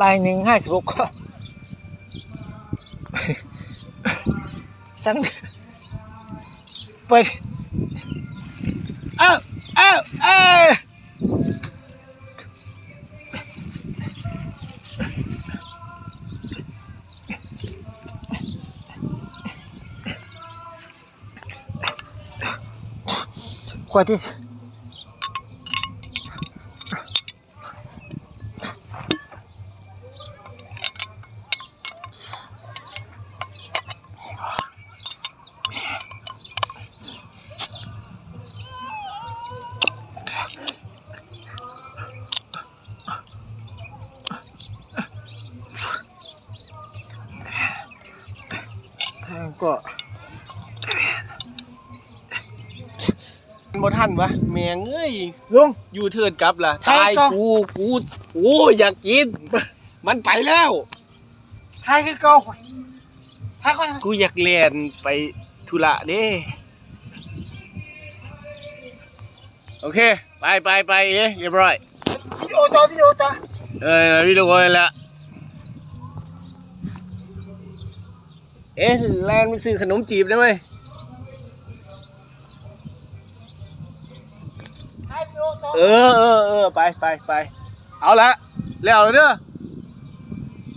ລາຍໜຶ່ງຫ້າສິບຫົກ ສັ່ງ ເປີດ ເອົາ ເອົາ ເອີ ຂວດທີ່ ແທງກໍ ບໍ່ທັນວະ ແມ່ງເອີຍ ລົງ ຢູເທີນກັບລະ ຕາຍ ຕາຍ ກູ ກູ ໂອ້ຍ ຢາກກິນ ມັນໄປແລ້ວ ຖ່າຍຄືເກົ່າ ຖ່າຍກ່ອນ ກູຢາກແລ່ນໄປທຸລະເດ້ ໂອເຄ ໄປ ໄປ ໄປ ເອີ ຮຽບຮ້ອຍ ວິດີໂອຕໍ່ ວິດີໂອຕໍ່ ເອີ ວິດີໂອແລ້ວ ເອີ ແລ່ນໄປຊື້ຂະໜົມຈີບໄດ້ເວີຍ ຖ່າຍວິດີໂອຕໍ່ ເອີ ເອີ ເອີ ໄປ ໄປ ໄປ ເອົາລະ ແລ້ວເດີ.